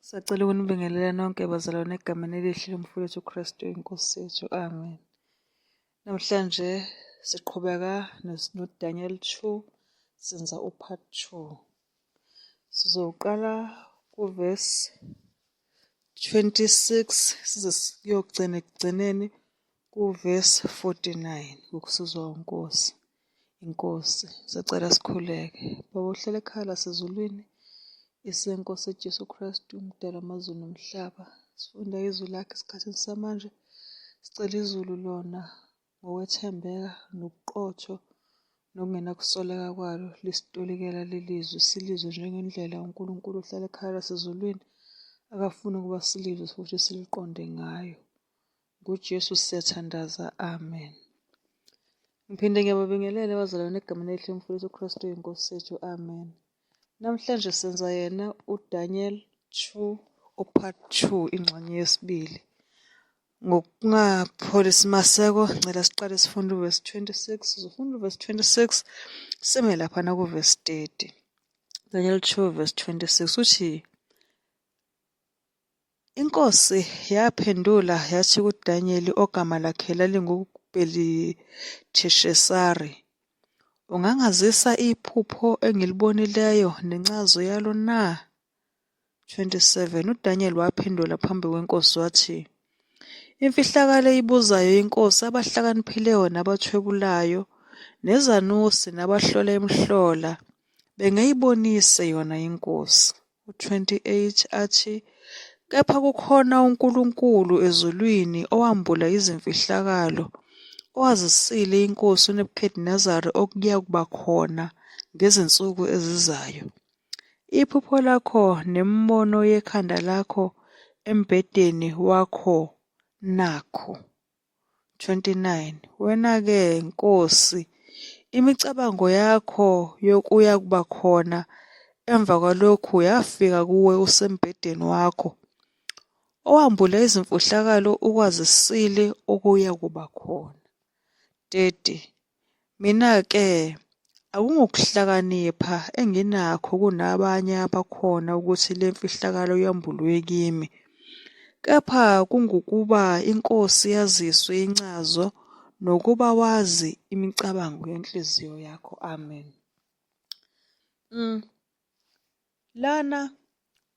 Sacela ukunibingelela nonke bazalwane egameni elihle lomfowethu uKristu inkosi yethu. Amen. Namhlanje siqhubeka noDaniel 2 senza upart 2. Sizoqala kuvesi 26 size siyogcina ekugcineni kuvesi 49 ngokusizwa uNkosi. Inkosi, sicela sikhuleke. Baba ohlala ekhaya lasezulwini, isenkosi Jesu Kristu, umdala amazulu nomhlaba. Sifunda izwi lakhe esikhathini samanje. Sicela izulu lona ngokwethembeka nobuqotho nokungenakusoleka kwalo lisitolikela lelizwi silizwe njengendlela uNkulunkulu ohlala ekhaya lasezulwini akafuni ukuba silizwe futhi siliqonde ngayo. NguJesu siyathandaza. Amen. Ngiphinde ngiyababingelela abazalwane egameni elihle mfowethu uKristu inkosi yethu. Amen. Namhlanje senza yena uDaniel 2 upart 2 ingxenye yesibili. Ngokungapholisi maseko ngicela siqale sifunde uvesi 26 sizofunda uvesi 26 sime laphana kuvesi 30. Daniel 2 verse 26 uthi Inkosi yaphendula yathi kuDanyeli ogama lakhe lalinguBheliteshesari, Ungangazisa iphupho engilibonileyo nencazo yalo na? 27 UDanyeli waphendula phambi kwenkosi wathi, Imfihlakalo eyibuzayo inkosi abahlakaniphileyo nabathwebulayo, nezanusi nabahlola imihlola, bengeyibonise yona inkosi. U-28 athi, Kepha kukhona uNkulunkulu ezulwini owambula izimfihlakalo, owazisile inkosi uNebukhadinezari okuyakuba khona ngezinsuku ezizayo. Iphupho lakho nemibono yekhanda lakho embhedeni wakho nakhu. 29 Wena-ke, nkosi, imicabango yakho yokuyakuba khona emva kwalokhu yafika kuwe usembhedeni wakho. Owambula izimfihlakalo ukwazisile okuyakuba khona. 30 Mina-ke akungokuhlakanipha enginakho kunabanye abakhona ukuthi le mfihlakalo yambulwe kimi, kepha kungukuba inkosi yaziswe incazo nokuba wazi imicabango yenhliziyo yakho. Amen. Lana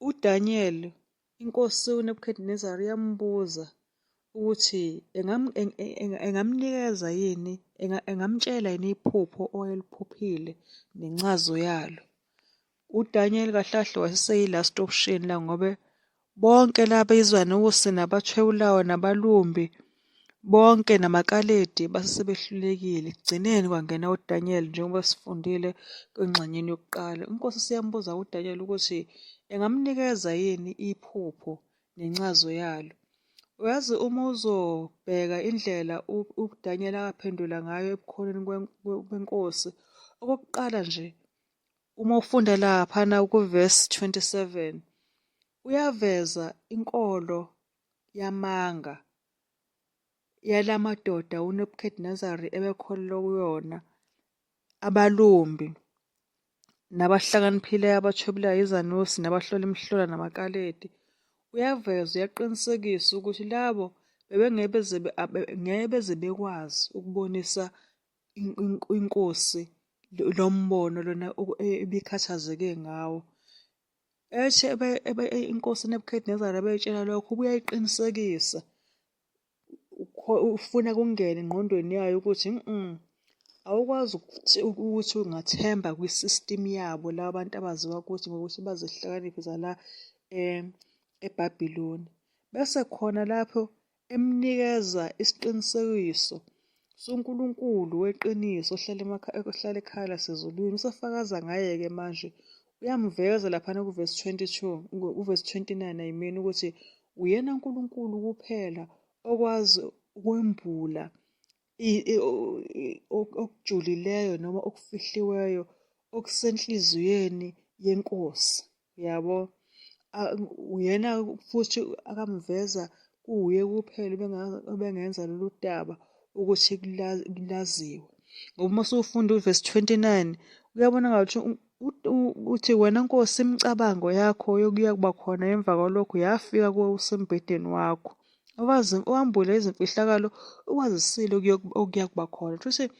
uDaniel Inkosi uNebukhadinezari yambuza ukuthi engamnikeza yini, engamtshela yini iphupho owayeliphuphile nencazo yalo. UDaniel kahle kahle wayeseyi-last option la ngobe bonke laba izanusi nabathwebulayo nabalumbi bonke namaKaledi base sebehlulekile. Ekugcineni kwangena uDaniel njengoba sifundile kwingxenyeni yokuqala. Inkosi siyambuza uDaniel ukuthi engamnikeza yini iphupho nencazo yalo. Uyazi uma uzobheka indlela uDaniel akaphendula ngayo ebukhoneni benkosi, okokuqala nje uma ufunda laphana kuvesi 27 uyaveza inkolo yamanga yalamadoda uNebuchadnezzar ebekholelwa kuyona, abalumbi nabahlakaniphileyo abathwebulayo izanusi nabahlola imihlola namakaledi. Uyaveza uyaqinisekisa ukuthi labo bebengeke beze ngeke beze bekwazi ukubonisa inkosi lo mbono lona ebikhathazeke ngawo. Eshe inkosi uNebuchadnezzar ebeyitshela lokho ubuyayiqinisekisa ufuna kungene engqondweni yayo ukuthi awukwazi ukuthi ungathemba kwi-system yabo laba bantu abaziwa ukuthi ngokuthi bazihlakaniphi zala eBhabhiloni. Bese khona lapho emnikeza isiqinisekiso soNkulunkulu weqiniso ohlala ohlala ekhaya lasezulwini. Usefakaza ngaye-ke manje, uyamveza laphana kuvesi 22, kuvesi 29 I mean ukuthi uyena uNkulunkulu kuphela okwazi ukwembula okujulileyo noma okufihliweyo okusenhliziyweni yenkosi. Yabo? Uyena futhi akamveza kuwuye kuphela obengenza lolu daba ukuthi kulaziwe. Ngoba uma usufunda uvesi 29 kuyabonakala ukuthi Uthi wena Nkosi imicabango yakho yokuya kuba khona emva kwalokhu yafika kuwe usembhedeni wakho. Owambule izimfihlakalo ukwazisile okuyakuba khona. Kusho ukuthi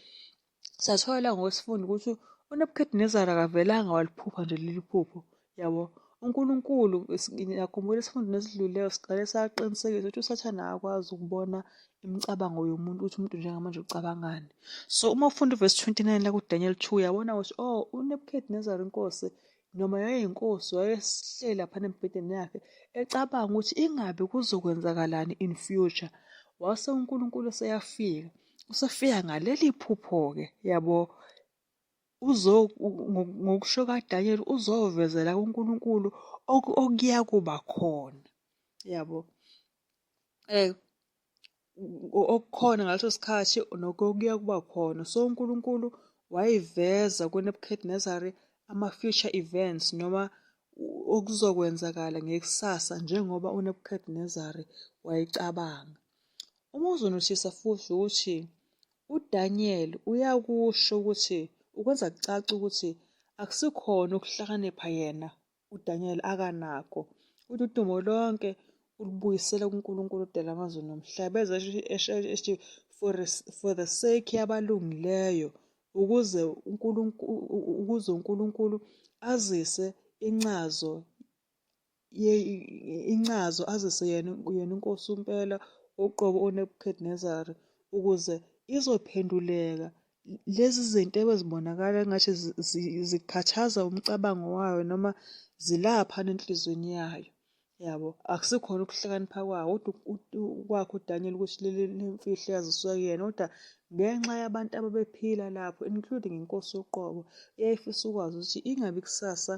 siyathola ngokwesifundo ukuthi uNebukhadinezari akavelanga waliphupha nje leli phupho, yabo. UNkulunkulu, ngiyakhumbula esifundweni esidlulileyo siqale saqinisekisa ukuthi uSathane akakwazi ukubona imicabango yomuntu ukuthi umuntu njengamanje ucabangani. So uma ufunda uvesi 29 la kuDaniel 2 uyabona ukuthi oh uNebukhadinezari inkosi noma yayeyinkosi wayehleli laphana embhedeni yakhe ecabanga ukuthi ingabe kuzokwenzakalani in future. Wase uNkulunkulu eseyafika usefika ngaleli phupho-ke yabo uzo ngokusho kaDaniel uzovezela kuNkulunkulu okuyakuba khona yabo eh okukhona ngaleso sikhathi nokuya kuba khona so uNkulunkulu wayiveza kuNebuchadnezzar ama-future events noma okuzokwenzakala ngekusasa njengoba uNebuchadnezzar wayecabanga. Uma uzonothisa futhi ukuthi uDaniel uyakusho ukuthi ukwenza kucace ukuthi akusikhona ukuhlakanipha yena uDaniel akanakho. Uthi udumo lonke ulubuyisela kuNkulunkulu odala amazulu nomhlaba eze ethi for the sake yabalungileyo ukuze uNkulunkulu ukuze uNkulunkulu azise incazo incazo azise yena yena inkosi umpela uqobo uNebuchadnezzar ukuze izophenduleka lezi zinto ebezibonakala engathi zikhathaza umcabango wayo noma zilapha enhliziyweni yayo yabo akusikhona ukuhlakanipha kwawo kodwa kwakhe uDaniel ukuthi leli lemfihlo yaziswa kuyena kodwa ngenxa yabantu ababephila lapho including inkosi uqobo eyayifisa ukwazi ukuthi ingabe ikusasa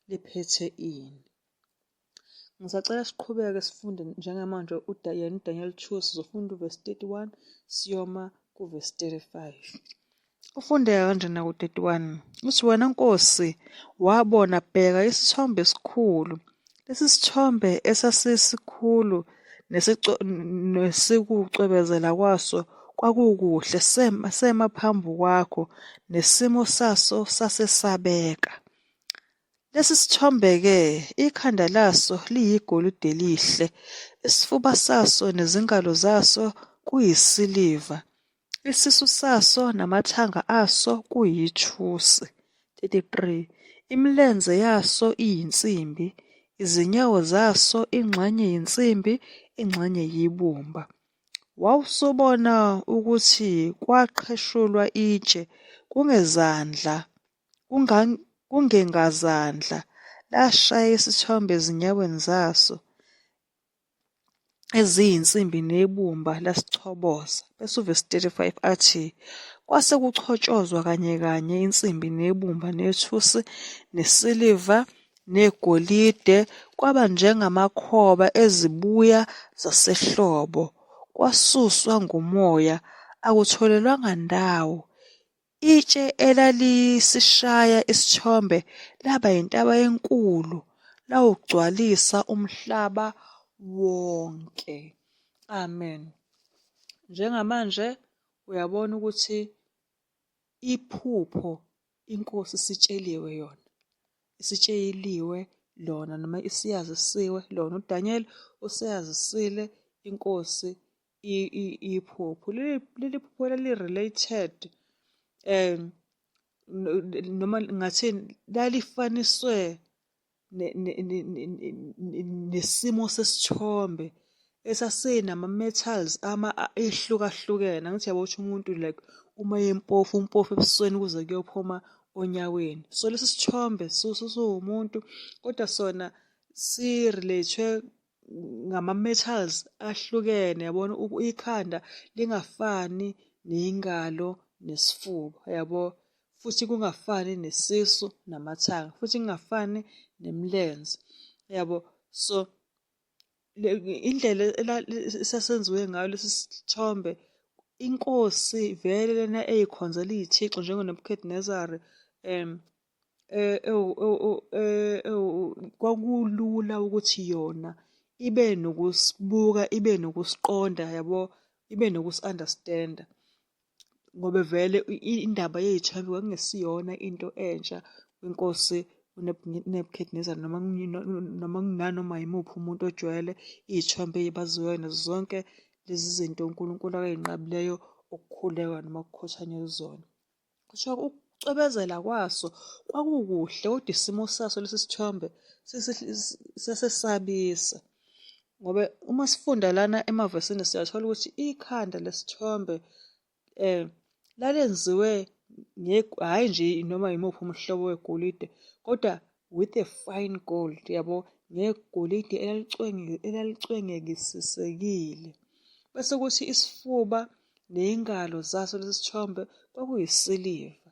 liphethe ini. Ngisacela siqhubeke sifunde njengamanje yena uDaniel 2 sizofunda uvesi 31 siyoma kuvesi 35. Ufundeka kanjena ku-31 uthi wena nkosi wabona bheka isithombe esikhulu lesi sithombe esasisikhulu nesikucwebezela kwaso kwakukuhle sema sema phambi kwakho nesimo saso sasesabeka. Lesi sithombe-ke ikhanda laso liyigolide elihle, isifuba saso nezingalo zaso kuyisiliva, isisu saso namathanga aso kuyithusi. 33 Imilenze yaso iyinsimbi, izinyawo zaso ingxenye yinsimbi ingxenye yibumba. Wawusubona ukuthi kwaqheshulwa itshe kungezandla Kungengazandla, lashaya isithombe ezinyaweni zaso eziyinsimbi nebumba lasichoboza. Bese uvesi 35 athi, Kwase kuchotshozwa kanyekanye insimbi nebumba nethusi nesiliva negolide kwaba njengamakhoba ezibuya zasehlobo, kwasuswa ngumoya, akutholelwanga ndawo. Itshe elalisishaya isithombe laba yintaba enkulu, lawugcwalisa umhlaba wonke. Amen. Njengamanje uyabona ukuthi iphupho inkosi isitsheliwe yona. Isitsheliwe lona noma isiyazisiwe lona. UDaniel useyazisile inkosi iphupho. Leli phupho lali-related noma ngingathini, lalifaniswe nesimo sesithombe esasinama-metals ehlukahlukene. Angithi uyabo ukuthi umuntu like uma empofu, umpofu ebusweni kuze kuyophuma onyaweni. So lesi sithombe siwumuntu kodwa sona si-relate-we ngama-metals ahlukene yabona ikhanda lingafani ney'ngalo nesifuba yabo, futhi kungafani nesisu namathanga, futhi kungafani nemilenze yabo. So indlela esasenziwe ngayo lesi sithombe inkosi vele lena eyikhonzela iy'thixo njengoNebuchadnezzar kwakulula ukuthi yona ibe nokusibuka, ibe nokusiqonda yabo, ibe nokusi-understand-a ngoba vele indaba yey'thombe kwakungesiyona into entsha kwinkosi uNebuchadnezzar noma kunanoma yimuphi umuntu ojwayele iy'thombe ey'baziweyo nazo zonke lezi zinto uNkulunkulu akayinqabileyo ukukhulekwa noma ukukhothanywa kuzona. Kuthiwa ukucwebezela kwaso kwakukuhle kodwa isimo saso lesi sithombe sasesabisa. Ngoba uma sifunda lana emavesini siyathola ukuthi ikhanda lesithombe lalenziwe hhayi nje noma yimuphi umhlobo wegolide kodwa with a fine gold yabo, ngegolide elalicwengekisisekile. Bese kuthi isifuba ney'ngalo zaso lesi sithombe kwakuyisiliva.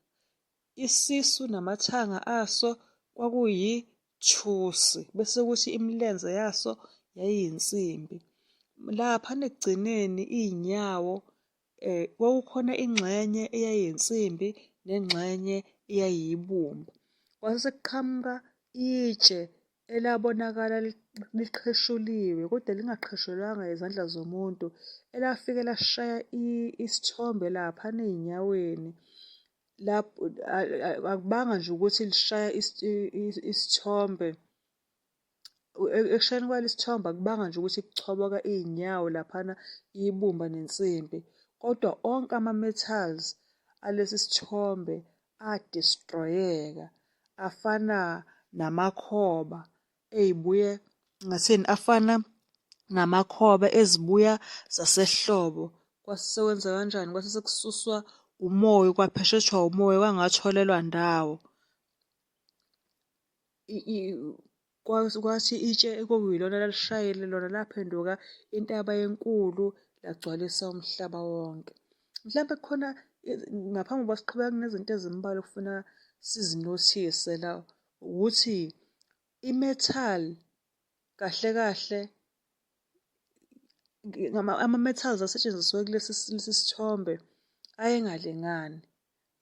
Isisu namathanga aso kwakuyithusi, bese kuthi imilenze yaso yayiyinsimbi. Laphana ekugcineni iy'nyawo kwakukhona ingxenye eyayiyinsimbi nengxenye eyayiyibumba. Kwase sekuqhamuka itshe elabonakala liqheshuliwe kodwa lingaqheshulwanga izandla zomuntu, elafike lashaya isithombe laphana ey'nyaweni. Lapho akubanga nje ukuthi lishaya isithombe Ekushayeni kwalo isithombe akubanga nje ukuthi kuchoboka iy'nyawo laphana ibumba nensimbi, kodwa onke ama-metals alesi sithombe a-destroy-eka afana namakhoba ey'buye ngathini, afana namakhoba ezibuya zasehlobo. Kwase sekwenza kanjani? Kwase sekususwa umoya, kwapheshethwa umoya kwangatholelwa ndawo. Kwathi itshe ekuyilona elalishayile lona laphenduka intaba enkulu lagcwalisa umhlaba wonke. Mhlampe kukhona ngaphambi kokuba siqhubeke kunezinto ezimbalwa okufuneka sizinothise la, ukuthi i-metal kahle kahle ama-metals asetshenziswe kulesi sithombe ayengalingani,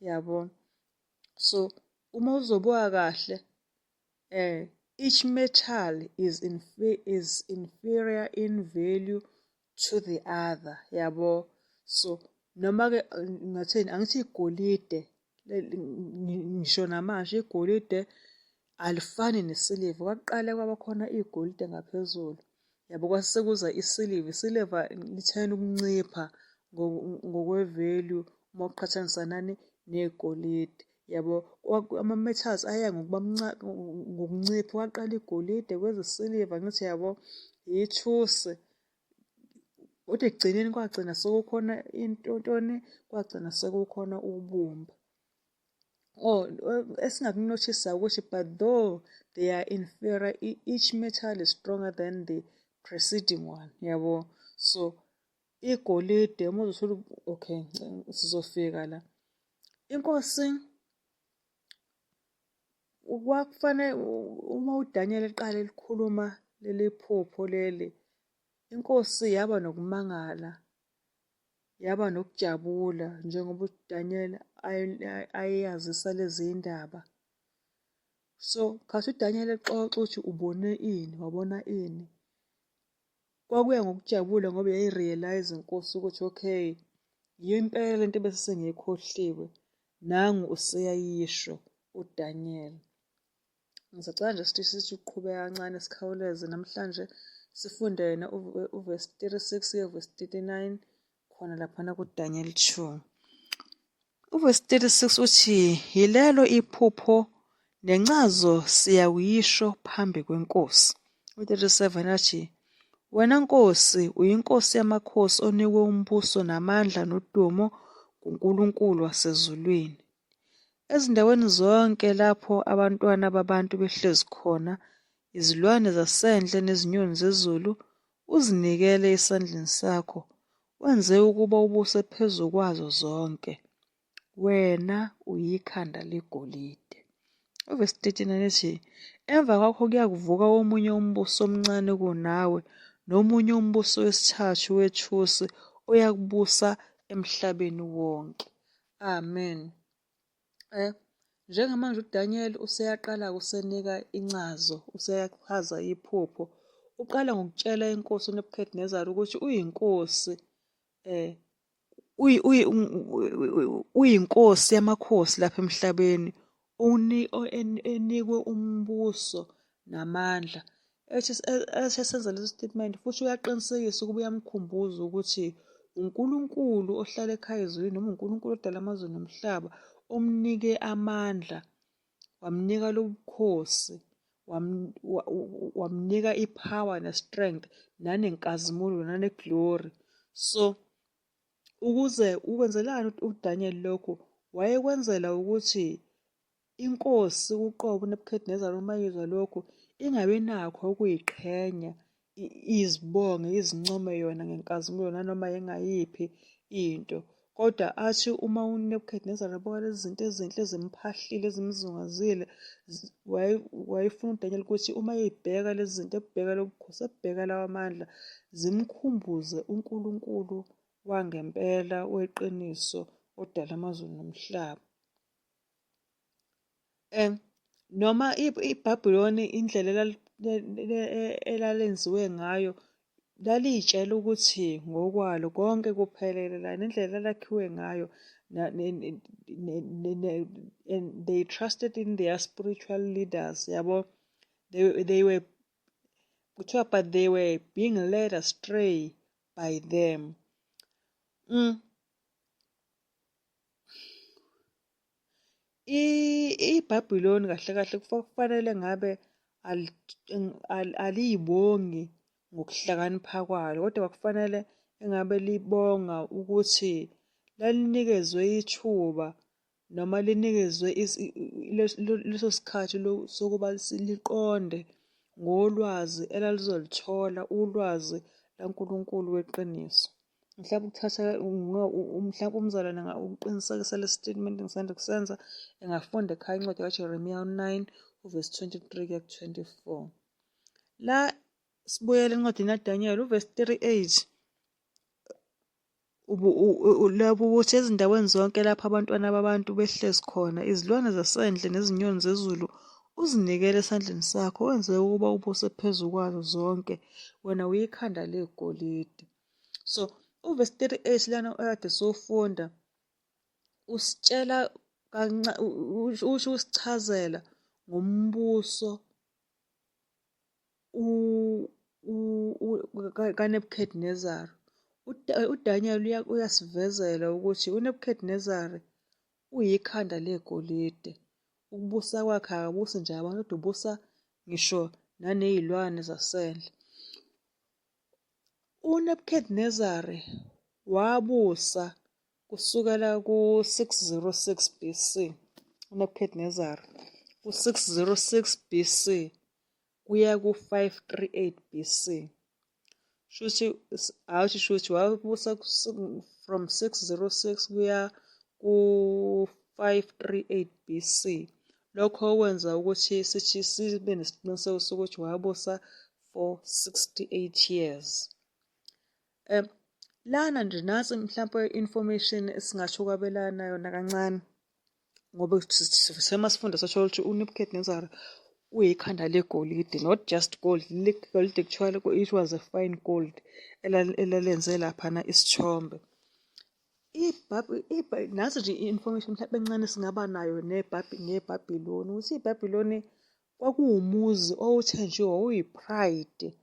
yabo. So uma uzobuka kahle each metal is is inferior in value to the other, yabo. So noma-ke ngingathini, angithi igolide ngisho namanje igolide alifani nesiliva. Kwakuqale kwaba khona igolide ngaphezulu, yabo, kwase sekuza isiliva. Isiliva lithena ukuncipha ngokwe-value uma uqhathanisa nani negolide, yabo. Ama-metals aya ngokuba ngokuncipha. Kwaqala igolide kweza isiliva, angithi yabo, ithusi. Kodwa ekugcineni kwagcina sekukhona intontoni, kwagcina sekukhona ubumba. Oh, esingakunothisa ukuthi but though they are inferior, each metal is stronger than the preceding one, yabo. So igolide uma uzothola, okay, sizofika la. Inkosi kwakufanele uma uDaniel eqala elikhuluma leli phupho leli, inkosi yaba nokumangala, yaba nokujabula njengoba uDaniel ayeyazisa lezi ndaba. So khathi uDaniel exoxa ukuthi ubone ini, wabona ini, kwakuya ngokujabula ngoba yayi-realise inkosi ukuthi okay, yiyo impela lento ebese sengiyikhohliwe, nangu useyayisho uDaniel. Ngisacela nje sithi sithi ukuqhubeka kancane sikhawuleze namhlanje sifunde yena uvesi 36 kuye uvesi 39 khona laphana kuDaniel 2. Uvesi 36 uthi yilelo iphupho nencazo siyakuyisho phambi kwenkosi. U-37 athi wena nkosi uyinkosi yamakhosi onikwe umbuso namandla nodumo nguNkulunkulu wasezulwini. Ezindaweni zonke lapho abantwana babantu behlezi khona, izilwane zasendle nezinyoni zezulu uzinikele esandleni sakho, wenze ukuba ubuse phezu kwazo zonke. Wena uyikhanda legolide. Uvesi 39 ethi, Emva kwakho kuyakuvuka omunye umbuso omncane kunawe, nomunye umbuso wesithathu wethusi oyakubusa emhlabeni wonke. Amen. Njengamanje uDaniel useyaqala usenika incazo, useyachaza iphupho. Uqala ngokutshela inkosi uNebuchadnezzar ukuthi uyinkosi uyinkosi yamakhosi lapha emhlabeni. Enikwe umbuso namandla. Ethi esenza leso statement futhi uyaqinisekisa ukuba uyamkhumbuza ukuthi uNkulunkulu ohlala ekhaya ezulwini noma uNkulunkulu odala amazulu nomhlaba omnike amandla, wamnika lobukhosi, wamnika i-power ne-strength nanenkazimulo nane-glory. So ukuze ukwenzelani uDaniel lokhu? Wayekwenzela ukuthi inkosi uqobo uNebuchadnezzar uma izwa lokhu ingabi nakho ukuyiqhenya, izibonge, izincome yona ngenkazimulo nanoma engayiphi into. Kodwa athi uma uNebuchadnezzar ebuka lezi zinto ezinhle ezimphahlile ezimzungezile, wayefuna uDaniel ukuthi uma eyibheka lezi zinto, ebheka lobukhosi, ebheka lawa mandla, zimkhumbuze uNkulunkulu wangempela weqiniso odala amazulu nomhlaba. Noma iBhabhiloni indlela elalenziwe ngayo laliy'tshela ukuthi ngokwalo konke kuphelele la nendlela elalakhiwe ngayo and they trusted in their spiritual leaders, yabo. They were kuthiwa but they were being led astray by them. IBhabhiloni kahle kahle kufanele ngabe aliyibongi ngokuhlakanipha kwalo, kodwa kwakufanele engabe libonga ukuthi lalinikezwe ithuba noma linikezwe leso sikhathi sokuba liqonde ngolwazi elalizolithola, ulwazi laNkulunkulu weqiniso. Mhlawumbe ukuthatha mhlawumbe umzalwane ukuqinisekisa lesi statement engisanda kusenza, engafunda ekhaya incwadi kaJeremiya 9 uvesi 23 kuya ku-24. La sibuyele encwadini kaDaniel uvesi 38 lapho ukuthi ezindaweni zonke lapho abantwana babantu behlezi khona, izilwane zasendle nezinyoni zezulu uzinikele esandleni sakho, wenze ukuba ubuse phezu kwazo zonke, wena uyikhanda legolide. So uvesi 38 lana okade siwufunda usitshela usho usichazela ngombuso kaNebuchadnezzar. UDaniel uyasivezela ukuthi uNebuchadnezzar uyikhanda legolide. Ukubusa kwakhe akabusi nje abantu kodwa ubusa ngisho naney'lwane zasendle. UNebuchadnezzar wabusa kusukela ku-606 BC, uNebuchadnezzar ku-606 BC kuya ku-538 BC. Shuthi awuthi shuthi wabusa from 606 kuya ku-538 BC. Lokho okwenza ukuthi sithi sibe nesiqiniseko sokuthi wabusa for 68 years. Lana nje nansi mhlampe information esingasho ukwabelana yona kancane ngoba sema sifunda sasho ukuthi uNebuchadnezzar uyikhanda legolide, not just gold, legolide kuthiwa it was a fine gold elalenze laphana isithombe. Nansi nje i-information mhlampe encane esingaba nayo ngeBhabhiloni ukuthi iBhabhiloni kwakuwumuzi owawuthenjiwe, wawuyi-pride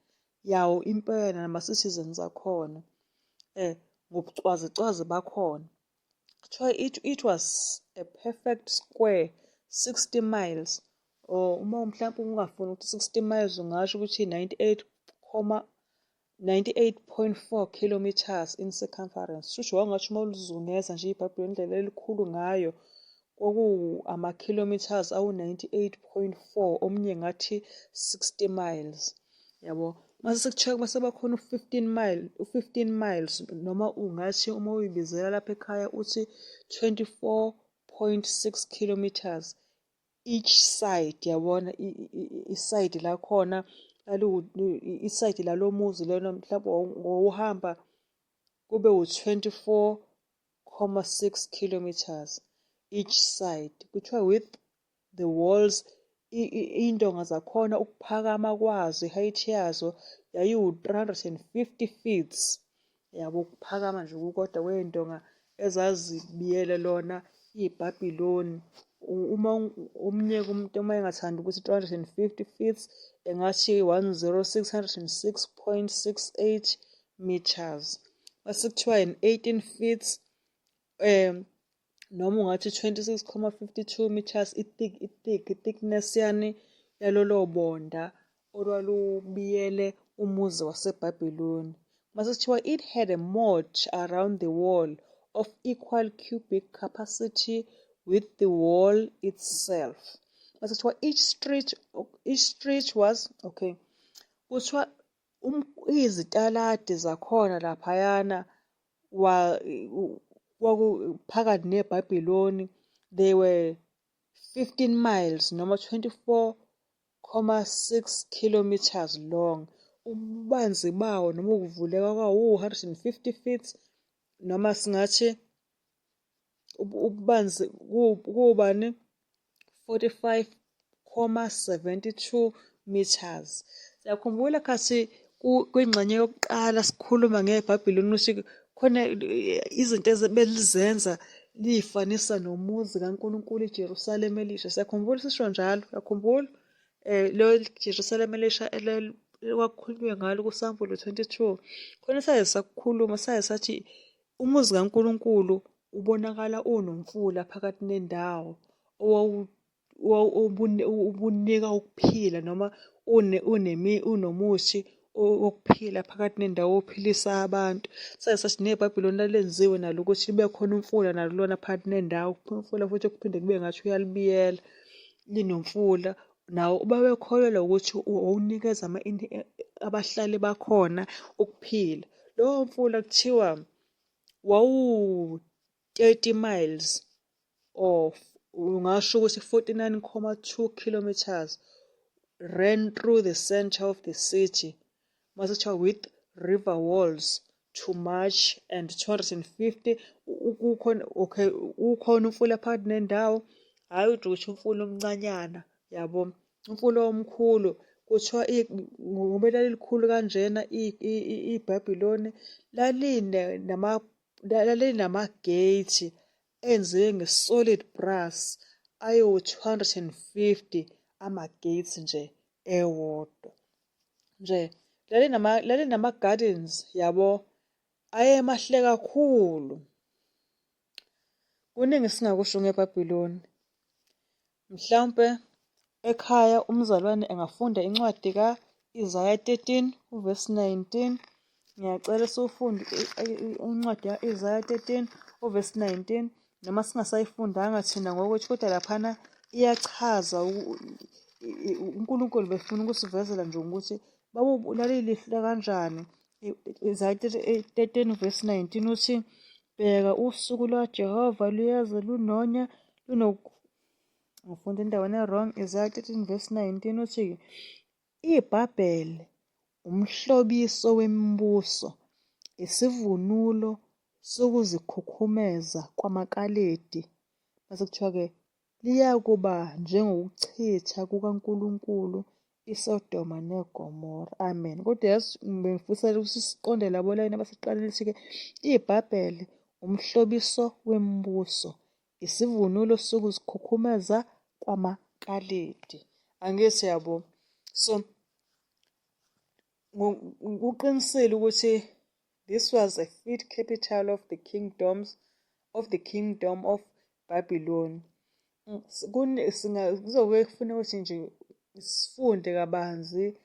yawo impela nama-citizens akhona ngobucwazicwazi bakhona. Kuthiwa it was a perfect square 60 miles or uma mhlawumpe ungafuni ukuthi 60 miles ungasho ukuthi 98.4 kilometres in circumference. Shuthi wawungathi uma ulizungeza nje iBhayibheli indlela elikhulu ngayo kwaku ama-kilometers awu-98.4 omunye ngathi 60 miles, yabo. Mase sekuthiwa mase bakhona u-15 mile, u-15 miles noma ungathi uma uyibizela lapha ekhaya uthi 24.6 kilometers each side, yabona isayidi lakhona isayidi lalo muzi lona mhlawumbe wawuhamba kube u-24.6 kilometers each side. Kuthiwa with the walls, iy'ndonga zakhona ukuphakama kwazo, i-height yazo yayiwu-350 feet, yabo, ukuphakama nje kukodwa kwey'ndonga ezazibiyele lona iBhabhiloni. Uma omunye umuntu uma engathandi ukuthi 350 feet engathi 10606.68 meters. Mase kuthiwa in 18 feet noma ungathi 26,52 meters i-thick i-thick i-thickness yani yalolo bonda olwalubiyele umuzi waseBhabhiloni. Mase kuthiwa it had a moat around the wall of equal cubic capacity with the wall itself. Mase kuthiwa each street was okay. Kuthiwa izitaladi zakhona laphayana kwakuphakathi neBhabhiloni, they were 15 miles noma 24.6 kilometers long. Ububanzi bawo noma ukuvuleka kwawo uwu-150 feet noma singathi ububanzi kubani 45.72 meters. Siyakhumbula khathi kwingxenye yokuqala sikhuluma ngeBhabhiloni ukuthi khona izinto ebelizenza liyifanisa nomuzi kaNkulunkulu iJerusalema elisha. Siyakhumbula sisho njalo, uyakhumbula? Lo Jerusalema elisha kwakukhulunywe ngalo kuSambulo 22. Khona saye sakukhuluma saye sathi umuzi kaNkulunkulu ubonakala unomfula phakathi nendawo ubunika ukuphila noma unomuthi wokuphila phakathi nendawo ophilisa abantu. Saye sathi neBhabhiloni lalenziwe nalo ukuthi libe khona umfula nalo lona phakathi nendawo, umfula futhi kuphinde kube ngathi uyalibiyela linomfula. Nawo babekholelwa ukuthi wawunikeza abahlali bakhona ukuphila. Lowo mfula kuthiwa wawu-30 miles or ungasho ukuthi 49.2 kilometers, ran through the center of the city. Mase kuthiwa with river walls to match and 250 kukhona, okay, ukhona umfula phakathi nendawo, hhayi ukuthi umfula omncanyana yabo, umfula omkhulu. Kuthiwa ngoba lalilikhulu kanjena iBhabhiloni lalinama-gate enziwe nge-solid brass ayiwu-250 ama-gates nje ewodwa nje. Lalinama-gardens yabo ayemahle kakhulu. Kuningi esingakusho ngeBhabhiloni. Mhlawumpe ekhaya umzalwane engafunda incwadi ka-Isaya 13 uvesi 19. Ngiyacela siwufunde incwadi ka-Isaya 13 uvesi 19 noma singasayifundanga thina ngokwethu, kodwa laphana iyachaza uNkulunkulu befuna ukusivezela nje ukuthi lalilihle kanjani. Isaya 13 verse 19 uthi, bheka usuku lwaJehova luyeza lunonya. Ngifunda endaweni e-wrong. Isaya 13 verse 19 uthi, iBhabhele umhlobiso wemibuso, isivunulo sokuzikhukhumeza kwamaKaledi. Mase kuthiwa-ke liyakuba njengokuchitha kukaNkulunkulu iSodoma neGomora. Amen. Kodwa yazi bengifisela ukuthi siqonde labo layini abasiqalile lithi-ke iBhabhele umhlobiso wemibuso, isivunulo sokuzikhukhumeza kwamaKaledi. Angithi yabo. So kuqinisile ukuthi this was a fit capital of the kingdom of Babylon. Kuzoke kufune ukuthi nje sifunde kabanzi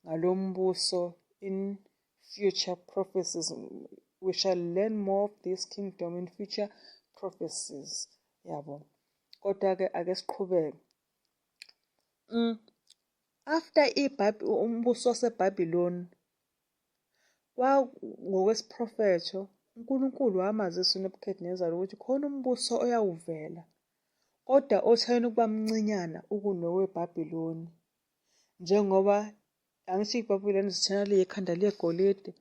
ngalo mbuso in future prophecies. We shall learn more of this kingdom in future prophecies. Yabo. Kodwa-ke ake siqhubeke. After umbuso waseBhabhiloni, ngokwesiprofetho uNkulunkulu wamazisa uNebuchadnezzar ukuthi khona umbuso oyawuvela kodwa othayena ukuba mncinyana kunoweBhabhiloni. Njengoba angithi iBhabhiloni zithena liyikhanda legolide,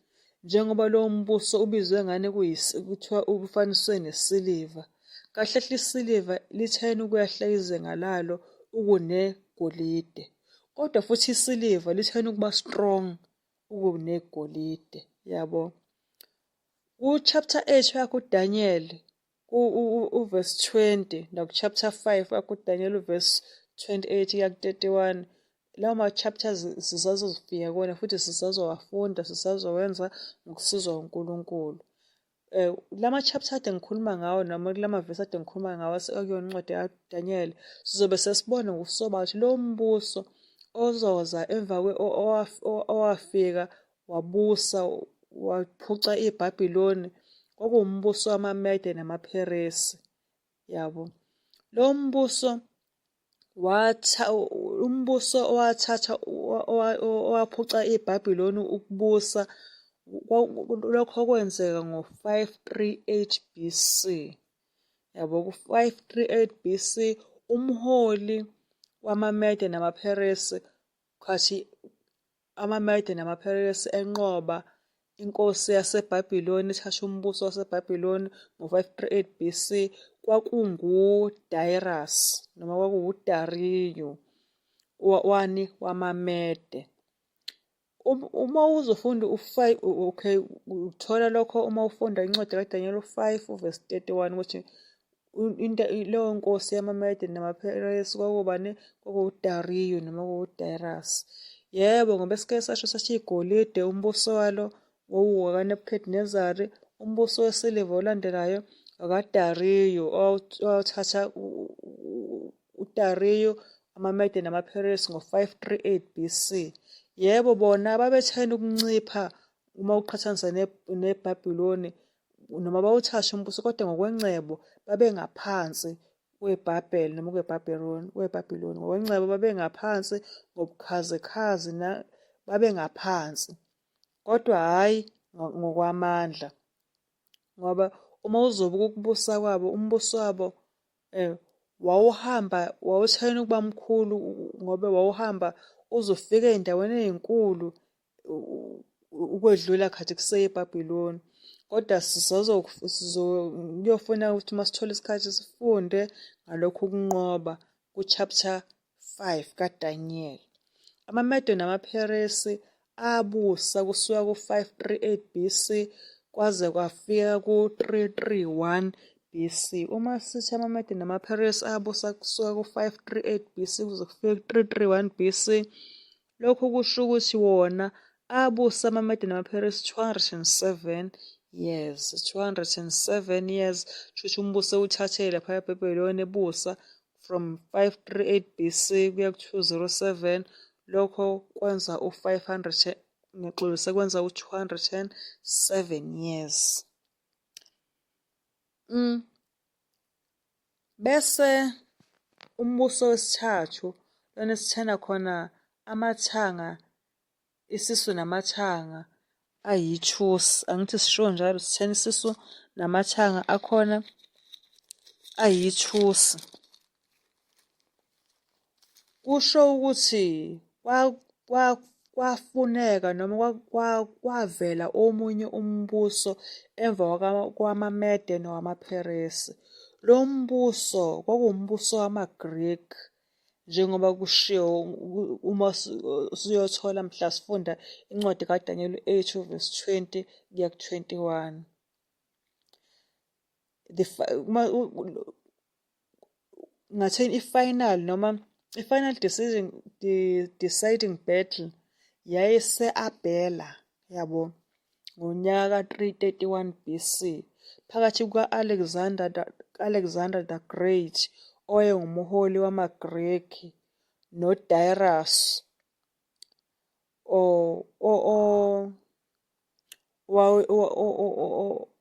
njengoba lowo mbuso ubizwe ngane kuthiwa ufaniswe nesiliva. Kahle hle isiliva lithayena ukwehla izinga lalo ukunegolide, kodwa futhi isiliva lithayena ukuba strong ukunegolide yabo. Ku-chapter 8 yakho uDaniel Uvesi 20 naku-chapter 5 kakuDaniel uvesi 28 kuya ku-31. Lawo ma-chapters sisazofika kuwona futhi sisazowafunda, sisazowenza ngokusizwa uNkulunkulu. Lama chapter ade ngikhuluma ngawo noma kulama vesi ade ngikhuluma ngawo akuyona incwadi kaDaniel, sizobe sesibona ngokusobala ukuthi lo mbuso ozoza emva owafika wabusa waphuca iBhabhiloni kwakuwumbuso wamaMede namaPheresi, yabo. Lo mbuso umbuso owathatha owaphuca iBhabhiloni ukubusa, lokho kwenzeka ngo-538 BC. Yabo, ku-538 BC umholi wamaMede namaPheresi khathi amaMede namaPheresi enqoba inkosi yaseBhabhiloni ithatha umbuso waseBhabhiloni ngo-538 BC kwakunguDarius noma kwakuwuDariyu wani wamaMede. Uma uzofunda u-five, okay, uthola lokho uma ufunda incwadi kaDanyela u-5 uvesi 31 ukuthi into leyo nkosi yamaMede namaPheresi kwakubani? KwakuwuDariyu noma kwakuwuDarius. Yebo, ngoba esike sasho sathi igolide umbuso walo wawuwakaNebukhadinezari, umbuso wesiliva olandelayo okaDariyu owawuthatha uDariyu amaMede namaPheresi ngo-538 BC. Yebo, bona babethanda ukuncipha uma uqhathanisa neBhabhiloni noma bawuthathe umbuso kodwa ngokwengcebo babengaphansi kweBhabheli noma kweBhabhiloni, kweBhabhiloni. Ngokwengcebo babengaphansi, ngobukhazikhazi babengaphansi kodwa hhayi ngokwamandla ngoba uma uzobuka ukubusa kwabo, umbuso wabo wawuhamba wawuthayina ukuba mkhulu ngoba wawuhamba uze ufike ey'ndaweni ey'nkulu ukwedlula khathi kuseyiBhabhiloni. Kodwa kuyofuna ukuthi uma sithola isikhathi sifunde ngalokhu kunqoba ku-chapter 5 kaDaniel. AmaMede namaPheresi abusa kusuka ku-538 BC kwaze kwafika ku-331 BC. Uma sithi amaMede namaPheresi abusa kusuka ku-538 BC kuze kufike ku-331 BC, Lokhu kusho ukuthi wona abusa amaMede namaPheresi 207 years. 207 years, kusho ukuthi umbuso ewuthathe lapha eBhabhiloni ebusa from 538 BC kuya ku-207, lokho kwenza u-500, ngiyaxolisa, kwenza u-207 years. Bese umbuso wesithathu lona esithena khona amathanga, isisu namathanga ayithusi. Angithi sisho njalo sithena isisu namathanga akhona ayithusi. Kusho ukuthi kwafuneka noma kwavela omunye umbuso emva kwamaMede nowamaPheresi. Lo mbuso kwakuwumbuso wamaGreki njengoba kushiwo uma siyothola mhla sifunda incwadi kaDaniyeli 8 verse 20 kuya ku-21. The ngathini i-final noma i-final decision the deciding battle yayise-Abela yabo ngonyaka 331 BC phakathi kuka-Alexander the, Alexander the Great owayengumholi wamaGreki noDarius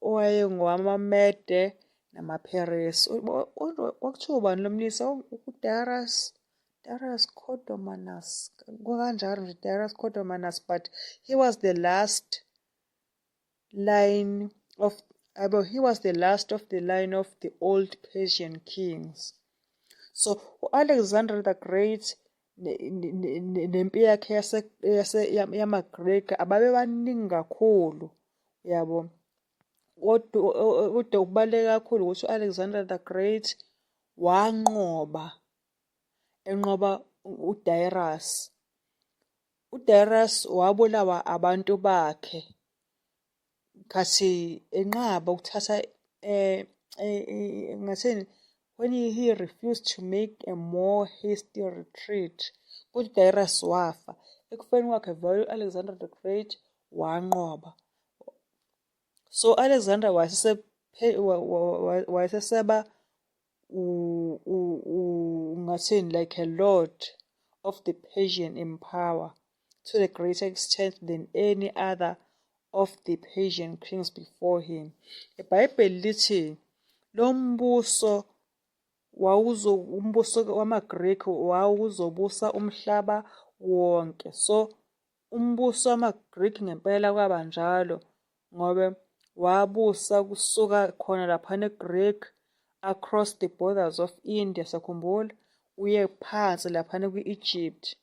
owayengowamaMede namaPheresi. Kwakuthiwa ubani lo mlisa? UDarius, Darius Codomannus, kukanjalo nje Darius Codomannus, but he was the last line of yabo, he was the last of the line of the old Persian kings. So u-Alexander the Great nempi yakhe yamaGreki ababebaningi kakhulu, yabo. Kodwa kodwa okubaluleke kakhulu ukuthi u-Alexander the Great wanqoba, enqoba uDarius. UDarius wabulawa abantu bakhe khathi enqaba ukuthatha Ngathini? When he refused to make a more hasty retreat. Kodwa uDarius wafa. Ekufeni kwakhe vele u-Alexander the Great wanqoba. So Alexander wayeseseba ungathini, like a lord of the Persian Empire to the greater extent than any other of the Persian kings before him. IBhayibheli lithi lo mbuso wawuzo umbuso wamaGreki wawuzobusa umhlaba wonke. So umbuso wamaGreki ngempela kwaba njalo ngoba wabusa kusuka khona laphana eGreek across the borders of India, sakhumbula, uye phansi laphana kwi-Egypt.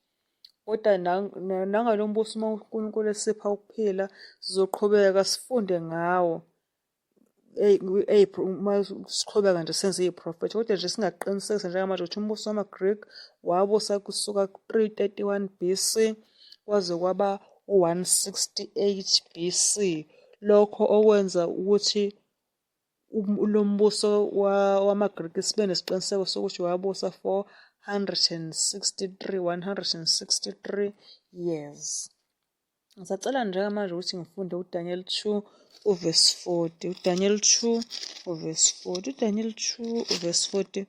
Kodwa nangalo mbuso, uma uNkulunkulu esipha ukuphila, sizoqhubeka sifunde ngawo uma siqhubeka nje senze iy'profetho. Kodwa nje singakuqinisekisa njengamanje ukuthi umbuso wamaGreek wabusa kusuka ku-331 BC kwaze kwaba u-168 BC. Lokho okwenza ukuthi lo mbuso wamaGriki sibe nesiqiniseko sokuthi wabusa for 163 163 years. Ngisacela njengamanje ukuthi ngifunde uDaniel 2 uvesi 40. UDaniel 2 uvesi 40. UDaniel 2 uvesi 40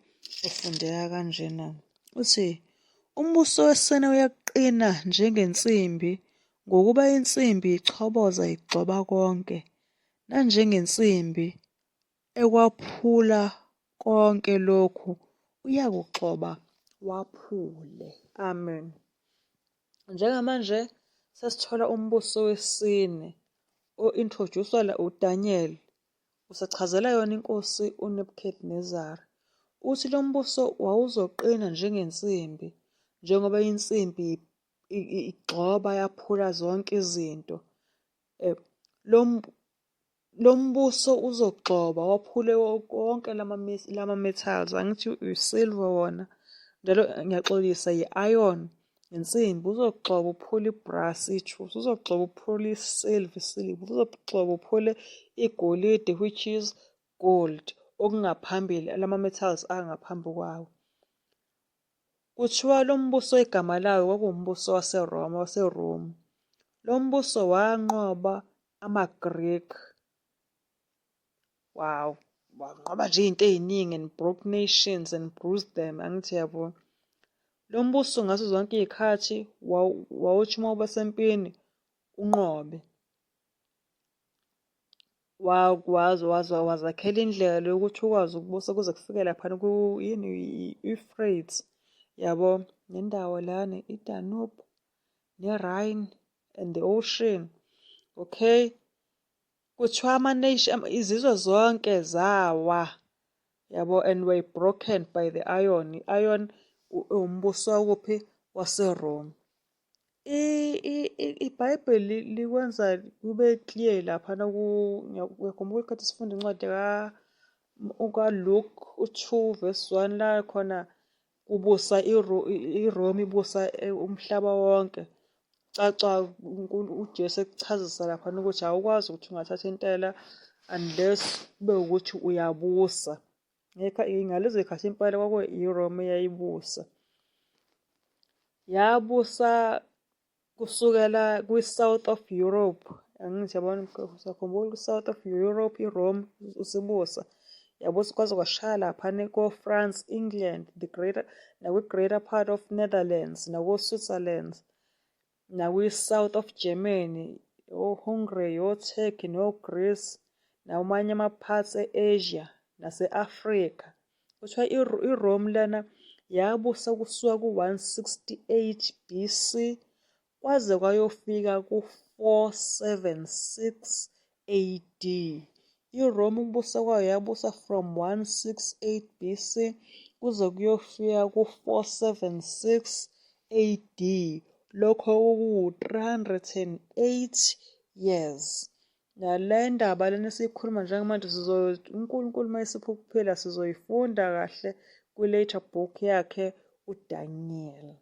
ufundeka kanjena. Uthi umbuso wesine uyaqina njengensimbi, ngokuba insimbi ichoboza igxoba konke, nanjengensimbi ekwaphula konke lokhu uyakugxoba waphule. Amen. Njengamanje sesithola umbuso wesine o-introduce-wa la uDaniel, usachazela yona inkosi uNebuchadnezzar. Uthi lo mbuso wawuzoqina njengensimbi, njengoba insimbi igxoba yaphula zonke izinto. Lo mbuso uzogxoba waphule wonke lama-metals, angithi i-silver wona, njalo ngiyaxolisa, i-iron, insimbi. Uzogxoba uphule i-brass, ithusi, uzogxoba uphule i-silver, isiliva, uzogxoba uphule igolide, which is gold, okungaphambili lama-metals angaphambi kwawo. Kuthiwa lo mbuso igama lawo kwakuwumbuso waseRoma, waseRome. Lo mbuso wanqoba amaGreek. Wow, wanqoba nje izinto ey'ningi and broke nations and bruised them, angithi yabo. Lo mbuso ngazo zonke iy'khathi wawuthi uma uba sempini unqobe. Wazakhela indlela yokuthi ukwazi ukubusa kuze kufike laphana yini, i-Euphrates, yabo, nendawo lana i-Danube ne-Rhine and the ocean. Okay, kuthiwa ama-nation, izizwe zonke zawa, yabo, and were broken by the iron. I-iron umbuso wakuphi? WaseRome. IBhayibheli likwenza kube clear laphana. Ngiyakhumbula isikhathi sifunda incwadi kaLuke u-2 verse 1, la khona kubusa iRome, ibusa umhlaba wonke. Caca uJesu ekuchazisa laphana ukuthi awukwazi ukuthi ungathatha intela unless kube ukuthi uyabusa. Ngalezo y'khathi impela kwakuyi-Rome eyayibusa. Yabusa kusukela kwi-South of Europe, angithi yabona, usakhumbula ku-South of Europe iRome usibusa. Yabusa kwaze kwashaya laphana ko-France, England, the greater nakwi-greater part of Netherlands, nako-Switzerland, nakwi-South of Germany, o-Hungary, o-Turkey, no-Greece, namanye ama-parts e-Asia nase-Africa. Kuthiwa iRome lana yabusa kusuka ku-168 BC kwaze kwayofika ku-476 AD. IRome ukubusa kwayo yabusa from 168 BC kuze kuyofika ku-476 AD. Lokho okuwu-308 years. Nale ndaba lena esiyikhuluma njengamanje, uNkulunkulu uma esipha ukuphila, sizoyifunda kahle kwi-later book yakhe uDaniel.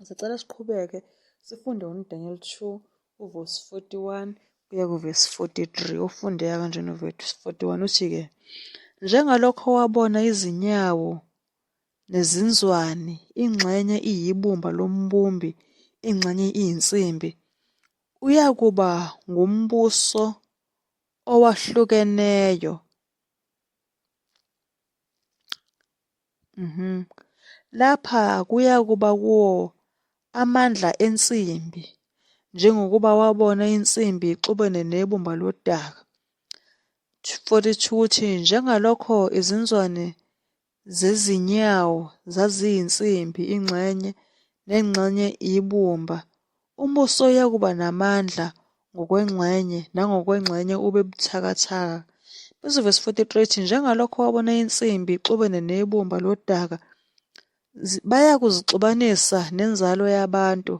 Sicela siqhubeke sifunde uDaniel 2 uvesi 41 kuya kuvesi 43. Ufundeka kanjena uvesi 41, uthi-ke, Njengalokho wabona izinyawo nezinzwane, ingxenye iyibumba lombumbi, ingxenye iyinsimbi, uyakuba ngumbuso owahlukeneyo. Lapha kuyakuba kuwo amandla ensimbi, njengokuba wabona insimbi ixubene nebumba lodaka. 42 ukuthi njengalokho izinzwane zezinyawo zaziyinsimbi ingxenye nengxenye ibumba, umbuso uyakuba namandla ngokwengxenye nangokwengxenye ube buthakathaka. Bese verse 43 ithi njengalokho wabona insimbi ixubene nebumba lodaka, bayakuzixubanisa nenzalo yabantu,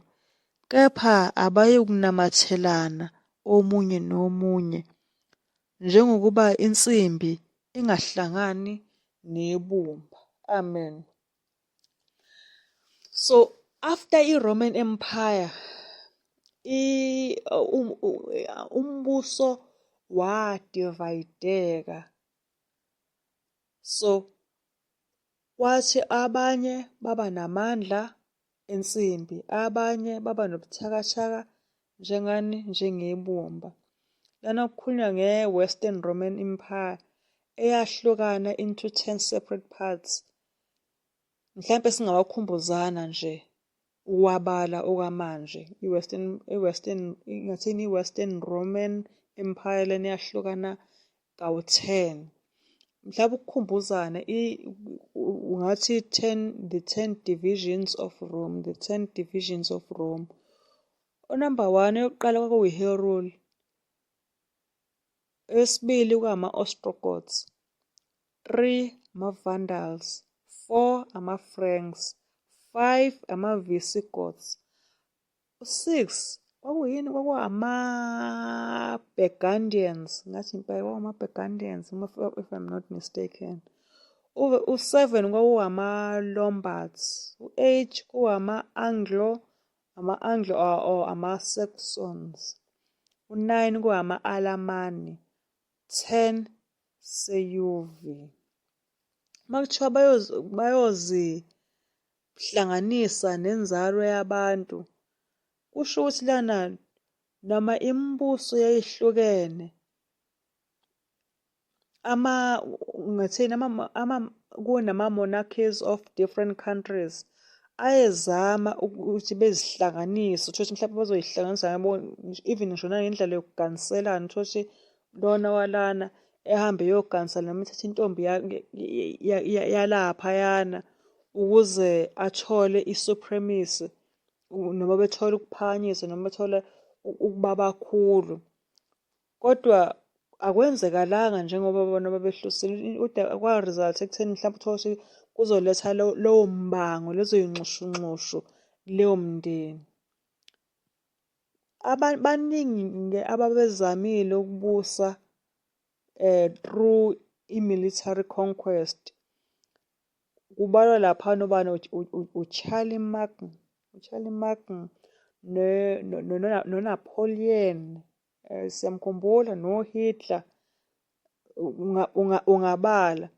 kepha abayikunamathelana omunye nomunye, njengokuba insimbi ingahlangani nebumba. Amen. So after i-Roman Empire umbuso wadivayideka. So kwathi abanye baba namandla ensimbi, abanye baba nobuthakathaka njengani njengebumba. Lana kukhulunywa nge-Western Roman Empire eyahlukana into 10 separate parts. Mhlampe singawakhumbuzana nje ukuwabala okwamanje i-Western i-Western ngathini i-Western Roman Empire lena yahlukana kawu-10. Mhlawumbe ukukhumbuzana ungathi 10 the 10 divisions of Rome, the 10 divisions of Rome. Unumber 1 eyokuqala kwakuyi-Herul, eyesibili kwama-Ostrogoths, 3 ama-Vandals, 4 ama-Franks, 5 ama-Visigoths, u-6 kwakuyini kwakuwama-Burgundians, ngathi impela kwakuwama-Burgundians if I'm not mistaken. U-7 kwakuwama-Lombards, u-8 kuwama-Anglo, ama-Anglo or ama-Saxons, u-9 kuwama-Alamani, 10 Seyuvi. Uma kuthiwa bayozihlanganisa nenzalo yabantu, kusho ukuthi lana noma imibuso yayihlukene, ama ngathini ama kunama-monarchies of different countries ayezama ukuthi bezihlanganise, uthole ukuthi mhlawumbe bazoyihlanganisa yabo even ngisho nangendlela yokuganiselana, uthole ukuthi lona walana ehambe eyoganisela noma ethathe intombi yalaphayana ukuze athole i-supremacy noma bethole ukuphakanyiswa noma bethole ukuba bakhulu. Kodwa akwenzekalanga njengoba bona babehlosile kodwa kwa-result ekutheni mhlawumbe uthole ukuthi kuzoletha lowo mbango, lezo y'nxushunxushu kuleyo mndeni. Baningi-ke ababezamile ukubusa through i-military conquest. Kubalwa laphana obani uCharlemagne, uCharlemagne noNapoleon, siyamkhumbula noHitler, ungabala.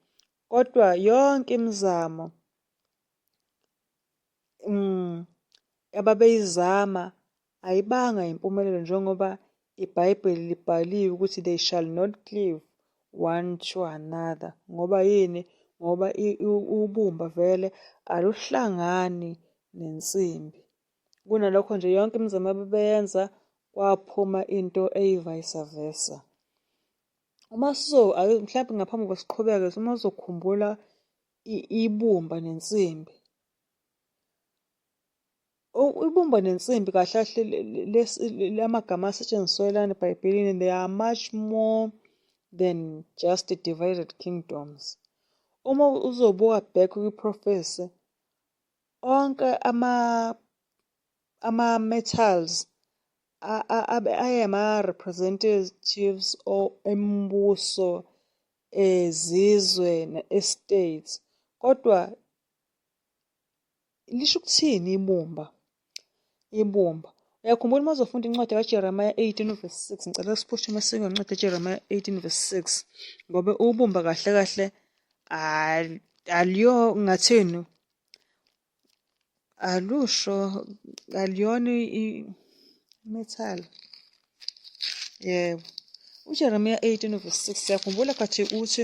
Kodwa yonke imizamo ababeyizama ayibanga impumelelo njengoba iBhayibheli libhaliwe ukuthi they shall not cleave one to another. Ngoba yini? Ngoba ubumba vele aluhlangani nensimbi. Kunalokho nje yonke imizamo ababeyenza kwaphuma into eyi-vice versa. Uma sizo mhlawumbe ngaphambi kokuba siqhubeke uma uzokhumbula ibumba nensimbi. Ibumba nensimbi kahle kahle lamagama asetshenziswe lana eBhayibhelini they are much more than just divided kingdoms. Uma uzobuka back kwi-prophecy, onke ama-metals ayama-representatives embuso ezizwe estates, kodwa lisho ukuthini ibumba? Ibumba. Uyakhumbula uma uzofunda incwadi kaJeremiya 18 verse 6, ngicela siphushe uma siye incwadi kaJeremiya 18 verse 6 ngoba ubumba kahle kahle aliyo ngathini alusho aliyona i-metal. Yebo. UJeremiya 18 verse 6 siyakhumbula khathi uthi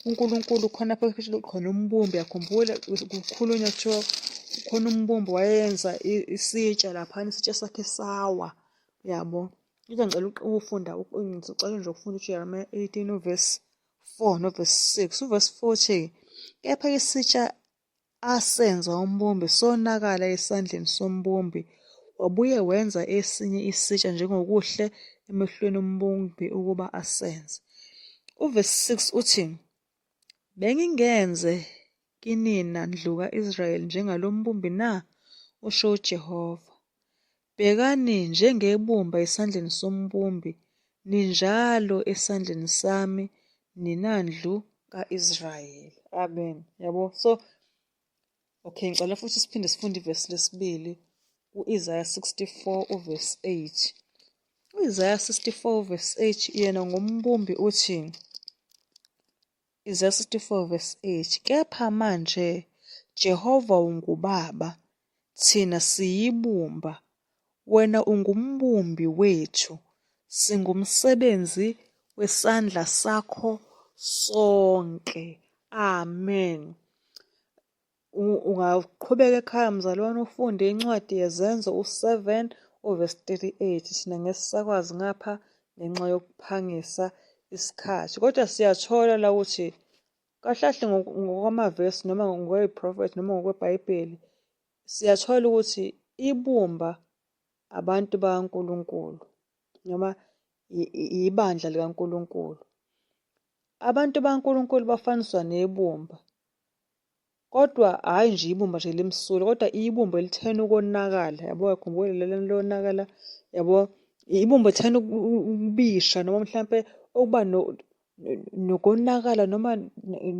uNkulunkulu khona phakathi khona umbumbi yakhumbula kukhulunywa kuthiwa khona umbumbi wayenza isitsha laphana isitsha sakhe sawa yabo. Kodwa ngicela ukufunda ngicela nje ukufunda uJeremiya 18 uverse 4 noverse 6. Uverse 4 uthi kepha isitsha asenza umbumbi sonakala esandleni sombumbi, wabuye wenza esinye isitsha njengokuhle emehlweni ombumbi ukuba asenze. Uvesi 6 uthi, Bengingenze kinina ndlu ka-Israyeli njengalo mbumbi na? usho uJehova. Bhekani, njengebumba esandleni sombumbi, ninjalo esandleni sami nina ndlu ka-Israyeli. Amen. Yabo? So, okay, ngicela futhi siphinde sifunde ivesi lesibili ku-Isaya 64 uvesi 8. U-Isaya 64 uvesi 8 yena ngombumbi uthi Isaya 64 verse 8 Kepha manje Jehova unguBaba, thina siyibumba, wena ungumbumbi wethu, singumsebenzi wesandla sakho sonke. Amen. Ungaqhubeka ekhaya mzalwane ufunde incwadi yeZenzo u-7 uvesi 38. Thina ngeke sisakwazi ngapha ngenxa yokuphangisa isikhathi. Kodwa siyathola la ukuthi kahle kahle ngokwamavesi noma ngokweprofethi noma ngokweBhayibheli siyathola ukuthi ibumba abantu bakaNkulunkulu noma ibandla likaNkulunkulu. Abantu bakaNkulunkulu bafaniswa nebumba. Kodwa hhayi nje ibumba nje limsulwa kodwa ibumba elithena ukonakala yabo, khumbula leli lonakala yabo, ibumba elithena ukubisha noma mhlampe ukuba nokonakala noma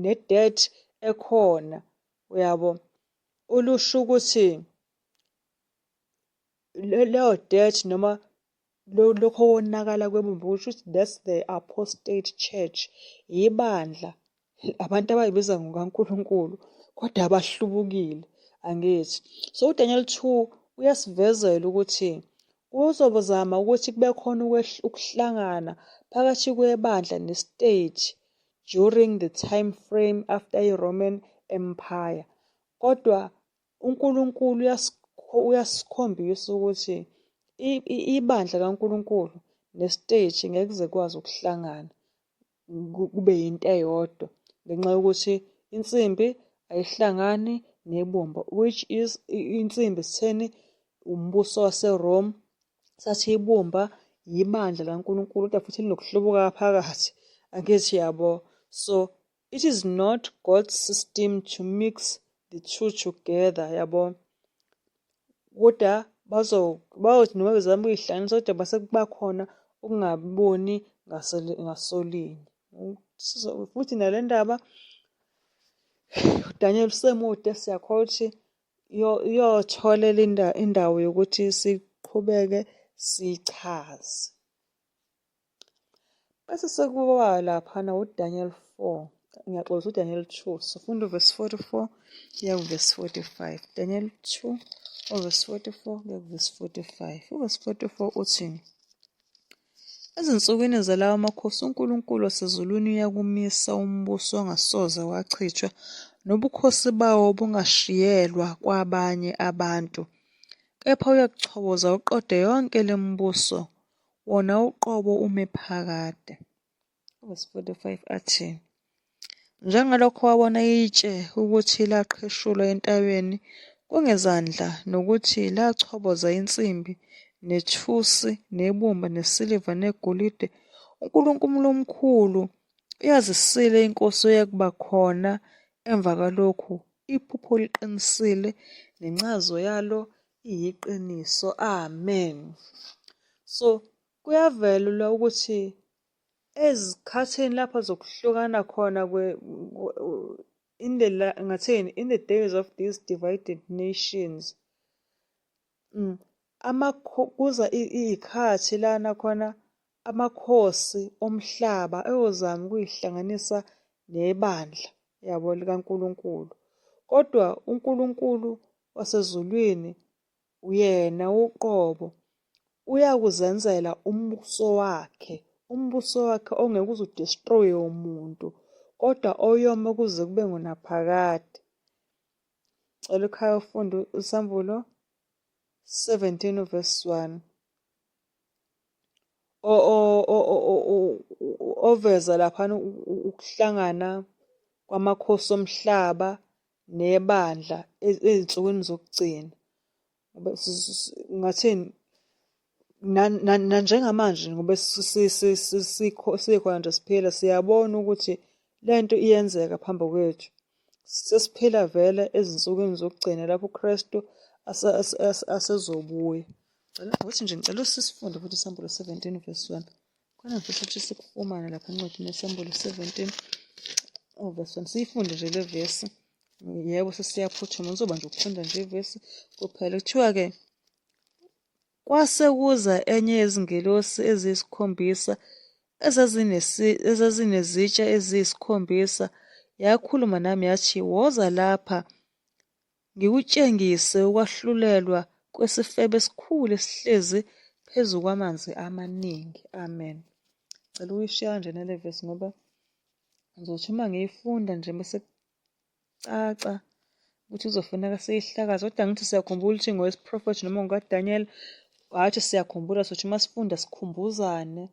ne-dirt ekhona uyabo. Olusho ukuthi leyo dirt noma lokho konakala kwebumba kusho ukuthi that's the apostate church, ibandla abantu abayibiza ngokaNkulunkulu kodwa abahlubukile angithi. So uDaniel 2 uyasivezela ukuthi kuzobozama ukuthi kube khona ukuhlangana phakathi kwebandla ne-state during the time frame after i-Roman Empire. Kodwa uNkulunkulu uyasikhombisa ukuthi ibandla kaNkulunkulu nesiteji ngeke kuze kukwazi ukuhlangana kube yinto eyodwa ngenxa yokuthi insimbi ayihlangani nebumba, which is insimbi sitheni umbuso waseRome, sathi ibumba yibandla likaNkulunkulu kodwa futhi linokuhlubuka phakathi, angithi yabo. So it is not God's system to mix the two together, yabo. Kodwa bayothi noma bezama ukuyihlanganisa kodwa base kuba khona ukungaboni ngasolinye. Futhi nale ndaba uDaniel usemude siyakholwa ukuthi iyotholela indawo yokuthi siqhubeke sichaze. Bese sekuba laphana uDaniel 4, ngiyaxolisa uDaniel 2, sifunda uvesi 44 kuya kuvesi 45. Daniel 2 uvesi 44 kuya kuvesi 45. Uvesi 44 uthi, Ezinsukwini zalawa makhosi uNkulunkulu wasezulwini uyakumisa umbuso ongasoze wachithwa, nobukhosi bawo bungashiyelwa kwabanye abantu. Kepha uyakuchoboza uqede yonke le mibuso, wona uqobo ume phakade. Verse 45 athi, Njengalokho wabona itshe ukuthi laqheshulwa entabeni kungezandla nokuthi lachoboza insimbi nethusi nebumba nesiliva negolide, uNkulunkulu omkhulu uyazisile inkosi eyakuba khona emva kwalokhu, iphupho liqinisile nencazo yalo iyiqiniso. Amen. So kuyavela la ukuthi ezikhathini lapho zokuhlukana khona in the ngathini in the days of these divided nations. Kuza iy'khathi lana khona amakhosi omhlaba eyozama ukuy'hlanganisa nebandla, yabo, likaNkulunkulu. Kodwa uNkulunkulu wasezulwini yena uqobo uyakuzenzela umbuso wakhe, umbuso wakhe ongeke uze u-destroy-we umuntu, kodwa oyoma kuze kube ngunaphakade. Cela ekhaya ufunde iSambulo 17 verse 1. Oveza laphana ukuhlangana kwamakhosi omhlaba nebandla ey'nsukwini zokugcina. Ngoba ngathini nanjengamanje ngoba sikhona nje siphila siyabona ukuthi lento iyenzeka phambi kwethu. Sesiphila vele ezinsukwini zokugcina lapho uKristu asezobuya. Ngicela ukuthi nje ngicela sisifunde futhi iSambulo 17 verse 1. Khona ngifisa ukuthi sikufumane lapha encwadini yeSambulo 17 oh verse 1. Siyifunde nje le vesi. Yebo sesiyaphuthuma ngizoba nje ukufunda nje ivesi kuphela. Kuthiwa-ke kwase kuza enye yezingelosi eziyisikhombisa ezazinezitsha eziyisikhombisa yakhuluma nami yathi, woza lapha ngikutshengise ukwahlulelwa kwesifebe esikhulu esihlezi phezu kwamanzi amaningi. Amen. Cela ukuyishiya kanjena le vesi ngoba ngizothi uma ngiyifunda nje bese kucaca ukuthi kuzofuneka siyihlakaze. Kodwa ngithi siyakhumbula ukuthi ngowesiprofethi noma ngokaDaniel, wathi siyakhumbula sothi uma sifunda sikhumbuzane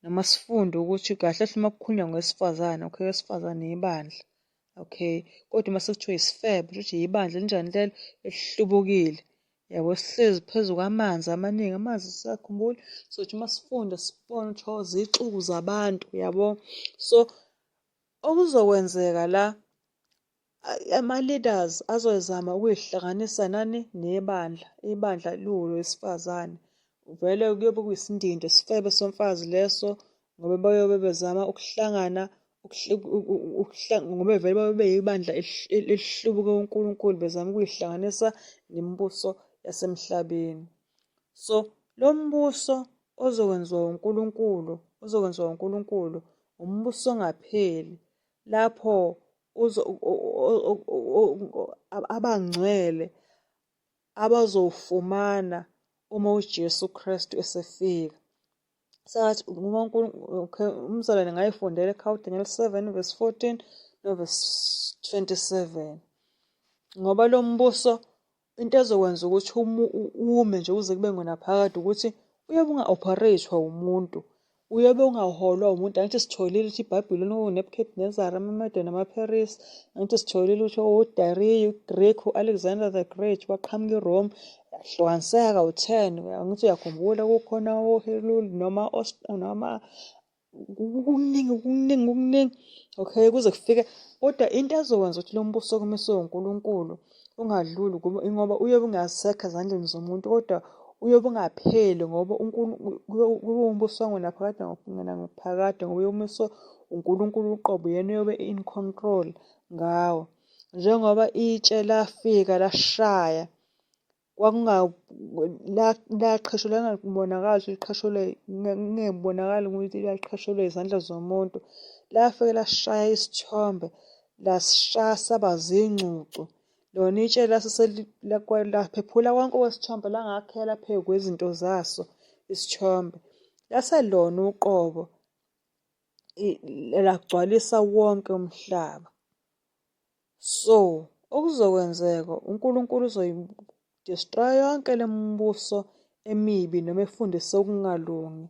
noma sifunde ukuthi kahle hle uma kukhulunywa ngowesifazane, okay, owesifazane ibandla. Okay, kodwa uma sekuthiwa isifebe kusho ukuthi yibandla elinjani lelo elihlubukile. Yabo sihlezi phezu kwamanzi amaningi, amanzi sisakhumbula sothi uma sifunda sibone ukuthi oh zixuku zabantu yabo. So okuzokwenzeka la ama-leaders azozama ukuyihlanganisa nani nebandla, ibandla liwowesifazane. Vele kuyobe kuyisindindi isifebe somfazi leso ngoba bayobe bezama ukuhlangana ngoba vele bayobe beyibandla elihlubuke uNkulunkulu bezama ukuyihlanganisa nemibuso yasemhlabeni. So lo mbuso ozokwenziwa uNkulunkulu ozokwenziwa uNkulunkulu umbuso ongapheli lapho abangcwele abazowufumana uma uJesu Kristu esefika. Sengathi uma okay, umzalwane ngayifundela ekhaya uDaniel 7 verse 14 no verse 27. Ngoba lo mbuso into ezokwenza ukuthi ume nje kuze kube ngunaphakade ukuthi uyobe unga-operate-wa umuntu uyobe ungaholwa umuntu. Angithi sitholile ukuthi iBhabhiloni oNebuchadnezzar, amaMede namaPherisi. Angithi sitholile ukuthi oDariyu, uGreek, u-Alexander the Great waqhamuka iRome yahlukaniseka kawu-10. Angithi uyakhumbula kukhona oHerule noma noma kuningi kuningi kuningi. Okay, kuze kufike kodwa into ezokwenza ukuthi lo mbuso okumiswe uNkulunkulu ungadluli ngoba uyobe ungasekho ezandleni zomuntu kodwa uyobe ungapheli ngoba kube umbuso wangonaphakade nangophakade ngoba uyomiswe uNkulunkulu uqobo yena uyobe in control ngawo. Njengoba itshe lafika lashaya laqheshulwa langabonakali ukuthi liqheshulwe kungekubonakali ukuthi laqheshulwe izandla zomuntu. Lafike lashaya isithombe lasishaya saba zingcucu. Lona itshe lase konke okwesithombe langakhela phezu kwezinto zaso isithombe. Lase lona uqobo lagcwalisa wonke umhlaba. So okuzokwenzeka uNkulunkulu uzoyi-destroy yonke le mibuso emibi noma efundisa ukungalungi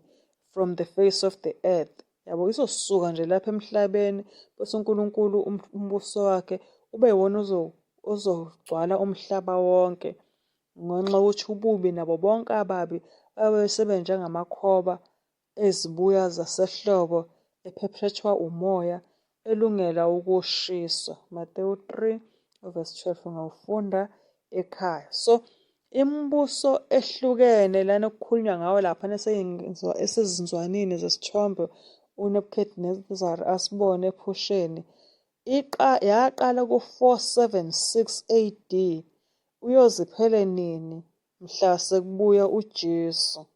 from the face of the earth. Yabo izosuka nje lapha emhlabeni bese uNkulunkulu umbuso wakhe ube yiwona ozogcwala umhlaba wonke ngenxa yokuthi ububi nabo bonke ababi bayobe sebenjengamakhoba ezibuya zasehlobo ephephethwa umoya elungela ukushiswa. Matewu 3 verse 12 ungawufunda ekhaya. So imibuso ehlukene lana okukhulunywa ngawo lapha esezinzwanini zesithombe uNebuchadnezzar asibone ephusheni yaqala ku-476 AD uyoze iphele nini? Mhla sekubuya uJesu.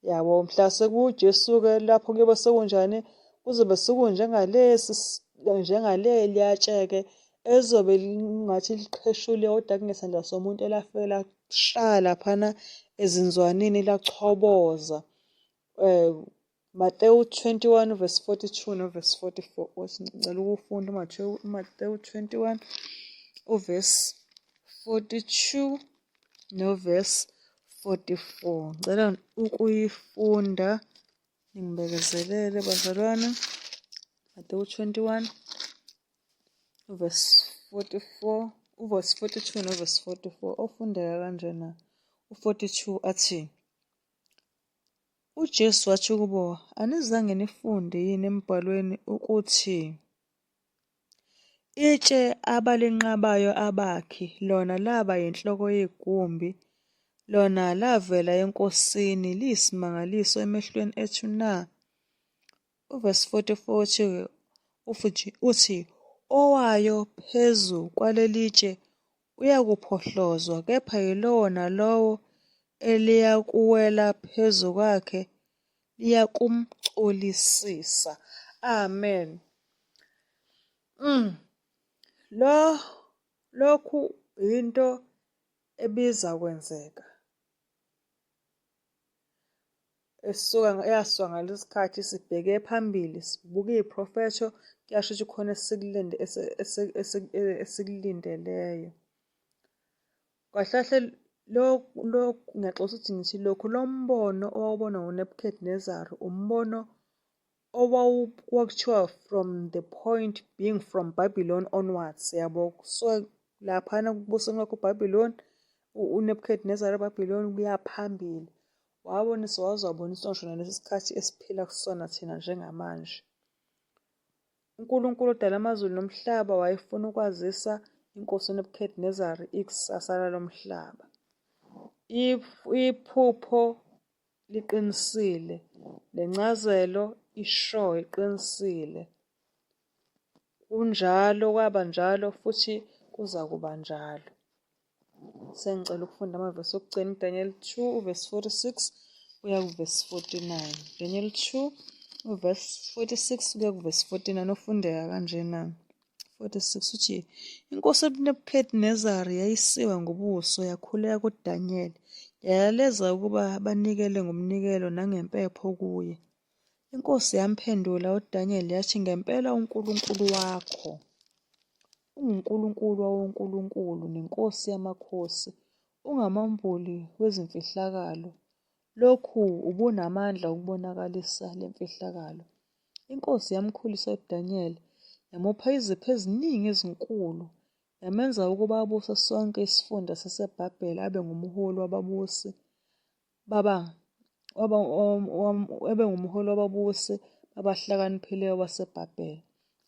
Yabo, mhla sekubuya uJesu-ke lapho kuyobe sekunjani? Kuzobe sekunjengalesi njengaleliya tshe-ke elizobe ngathi liqheshule kodwa kungesandla somuntu elafike lashaya laphana ezinzwaneni lachoboza. Matewu 21 verse 42 no verse 44. Nkosi ngicela ukufunda uMatewu 21 uverse 42 no verse 44. Ngicela ukuyifunda ningibekezelele bazalwane. Matewu 21 verse 44, uverse 42 no verse 44 ofundeka kanjena. U-42 athi UJesu wathi kubo, Anizange nifunde yini emBhalweni ukuthi, Itshe abalenqabayo abakhi, lona laba yinhloko yegumbi, lona lavela eNkosini, liyisimangaliso emehlweni ethu na? Uvesi 44 uthi, uthi, Owayo phezu kwalelitshe uyakuphohlozwa, kepha yilowo nalowo eliyakuwela phezu kwakhe liyakumcolisisa. Amen. Lo lokhu yinto ebiza kwenzeka. Esisuka eyasuka ngalesi sikhathi sibheke phambili sibuka iy'profetho kuyasho ukuthi khona esikulinde esikulindeleyo. Kahle kahle lo ngiyaxolisa ukuthi ngithi lokhu lo mbono owawubonwa nguNebuchadnezzar umbono okwakuthiwa from the point being from Babylon onwards yabo kusuka laphana kubusweni kwakhe uBabylon uNebuchadnezzar eBabylon kuya phambili waboniswa waze waboniswa ngisho nalesi sikhathi esiphila kusona thina njengamanje. UNkulunkulu odala amazulu nomhlaba wayefuna ukwazisa inkosi uNebuchadnezzar ikusasa lalomhlaba. Iphupho liqinisile, le ncazelo isho iqinisile. Kunjalo, kwaba njalo futhi kuzakuba njalo. Sengicela ukufunda amavesi okugcina uDaniel 2 uvesi 46 kuya kuvesi 49. Daniel 2 uvesi 46 kuya kuvesi 49 ofundeka kanjena. 46 uthi inkosi uNebukadnezari yayisiwa ngobuso yakhuleka kuDaniyeli yayaleza ukuba banikele ngomnikelo nangempepho kuye. Inkosi yamphendula uDaniyeli yathi ngempela uNkulunkulu wakho unguNkulunkulu wawonkulunkulu neNkosi yamakhosi, ungamambuli wezimfihlakalo, lokhu ubunamandla okubonakalisa le mfihlakalo. Inkosi yamkhulisa uDaniyeli, yamupha izipho eziningi ezinkulu, yamenza ukuba abuse sonke isifunda saseBhabhele abe ngumholi wababusi baba abe ngumholi wababusi babahlakaniphileyo baseBhabhele.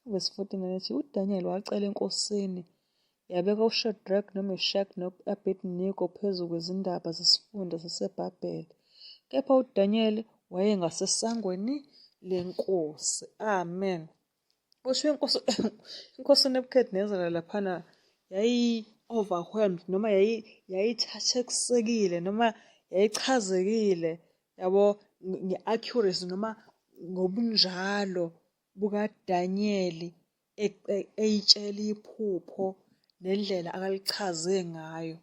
Uvesi 49 ethi uDaniyeli wacela enkosini yabeka uShadraki noMeshaki no-Abednego phezu kwezindaba zesifunda saseBhabhele. Kepha uDaniyeli wayengasesangweni lenkosi. Amen. Kusho inkosi inkosi uNebuchadnezzar laphana yayi-overwhelmed noma yayithathekisekile noma yayichazekile yabo nge-accuracy noma ngobunjalo bukaDanyeli eyitshela iphupho nendlela akalichaze ngayo.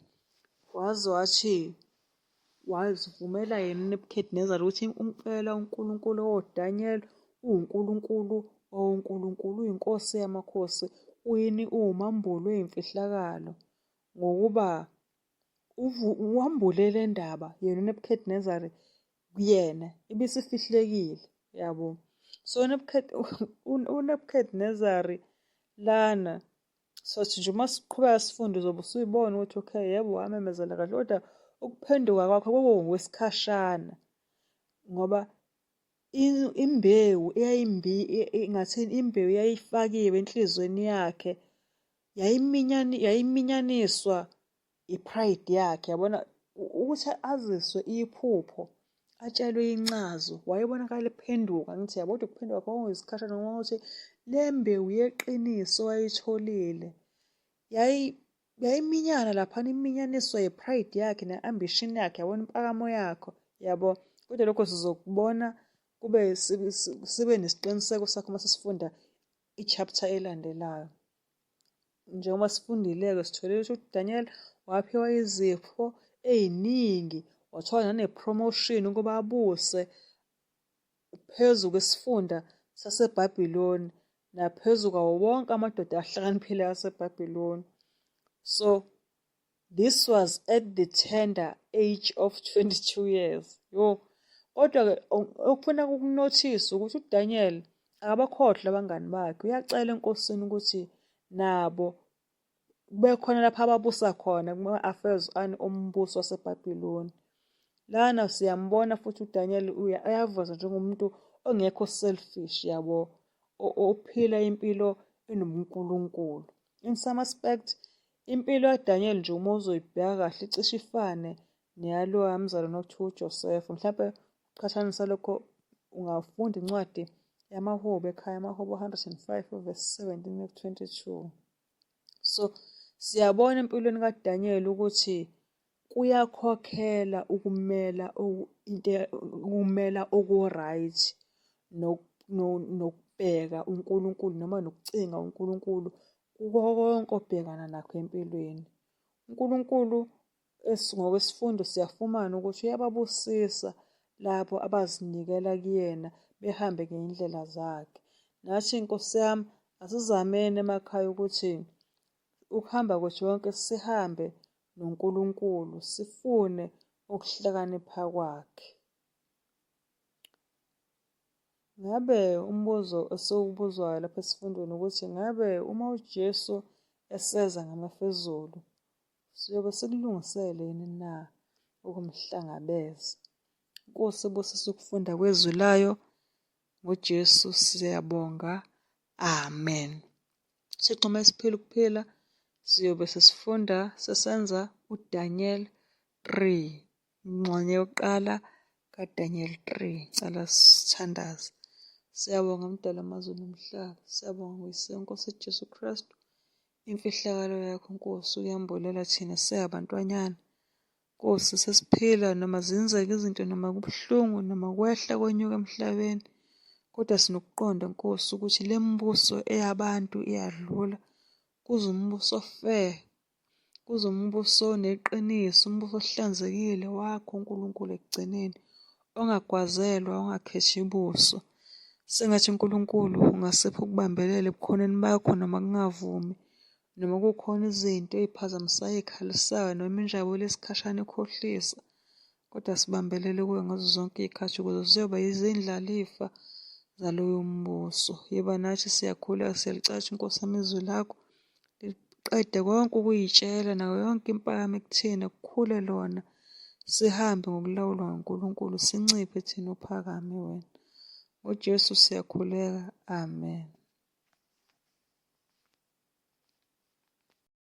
Waze wathi wazivumela yena uNebuchadnezzar ukuthi impela uNkulunkulu woDaniel uwuNkulunkulu wonkulunkulu, uyiNkosi yamakhosi, uyini uwumambuli weyimfihlakalo ngokuba wambule le ndaba yena uNebuchadnezzar kuyena ibisifihlekile yabo. So uNebuchadnezzar lana sothi nje uma siqhubeka sifunde uzobe usuyibona ukuthi okay yebo wamemezela kahle kodwa ukuphenduka kwakhe kwakuwukwesikhashana ngoba imbewu eyayimbi ngathini imbewu eyayifakiwe enhliziyweni yakhe yayiminyaniswa i-pride yakhe yabona ukuthi aziswe iphupho atshelwe incazo wayebonakala ephenduka ngithi yabo kodwa ukuphenduka kwakuyisikhashana ngoba ukuthi le mbewu yeqiniso ayitholile yayi Yayiminyana laphana iminyaniswa ye-pride yakhe ne-ambition yakhe, yabona impakamo yakho, yabo. Kodwa lokho sizokubona kube sibe nesiqiniseko sakho uma sesifunda i-chapter elandelayo. Njengoba sifundile-ke sitholile ukuthi uDaniel waphiwa izipho ey'ningi, wathola nane-promotion ukuba abuse phezu kwesifunda saseBhabhiloni naphezu kwawo wonke amadoda ahlakaniphile aseBhabhiloni. So this was at the tender age of 22 years. Yo, kodwa-ke okufuna ukunothisa ukuthi uDaniel akabakhohlwa abangani bakhe, uyacela enkosini ukuthi nabo kube khona lapho ababusa khona kuma-affairs ani ombuso waseBhabhiloni. Lana siyambona futhi uDaniel uyaveza njengomuntu ongekho selfish yabo, ophila impilo enobuNkulunkulu. In some aspect, impilo kaDaniel nje uma uzoyibheka kahle icishe ifane neyaloya mzalwane okuthiwa uJoseph. Mhlampe uqhathanisa lokho ungafunda incwadi yamaHubo ekhaya, amaHubo 105 verse 17 22. So siyabona empilweni kaDaniel ukuthi kuyakhokhela ukumela into ukumela oku-right nokubheka uNkulunkulu noma nokucinga uNkulunkulu kuko konke obhekana nakho empilweni. UNkulunkulu ngokwesifundo siyafumana ukuthi uyababusisa labo abazinikela kuyena behambe ngey'ndlela zakhe. Nathi Nkosi yami asizameni emakhaya ukuthi ukuhamba kwethu konke sihambe noNkulunkulu, sifune ukuhlakanipha kwakhe. Ngabe umbuzo esiwubuzwayo lapha esifundweni ukuthi ngabe uma uJesu eseza ngamafezulu siyobe sikulungisele yini na ukumhlangabeza? Nkosi ibusise ukufunda kwezwi layo ngoJesu siyabonga. Amen. Thixo uma esiphila ukuphila siyobe sesifunda sesenza uDaniel 3 ingxenye yokuqala kaDaniel 3. Cela sithandaze. Siyabonga Mdali wamazulu nomhlaba. Siyabonga nguyise Nkosi Jesu Kristu. Imfihlakalo yakho Nkosi uyambulela thina singabantwanyana. Nkosi sesiphila noma zenzeka izinto noma kubuhlungu noma kwehla kwenyuka emhlabeni kodwa sinokuqonda Nkosi ukuthi le mbuso eyabantu iyadlula kuze umbuso fair kuze umbuso oneqiniso umbuso ohlanzekile wakho uNkulunkulu ekugcineni ongagwazelwa ongakhethi buso. Sengathi uNkulunkulu ungasipha ukubambelela ebukhoneni bakho noma kungavumi noma kukhona izinto ey'phazamisayo ey'khalisayo noma injabulo yesikhashana ikhohlisa, kodwa sibambelele kuwe ngazo zonke iy'khathi ukuze siyoba yizindlalifa zaloyo mbuso. Yiba nathi siyakhuleka siyalicatsha Nkosi yami izwi lakho liqede konke ukuyitshela nayo yonke impakamo ekuthina kukhule lona sihambe ngokulawulwa nguNkulunkulu sinciphe thina uphakame wena. NgoJesu siyakhuleka. Amen.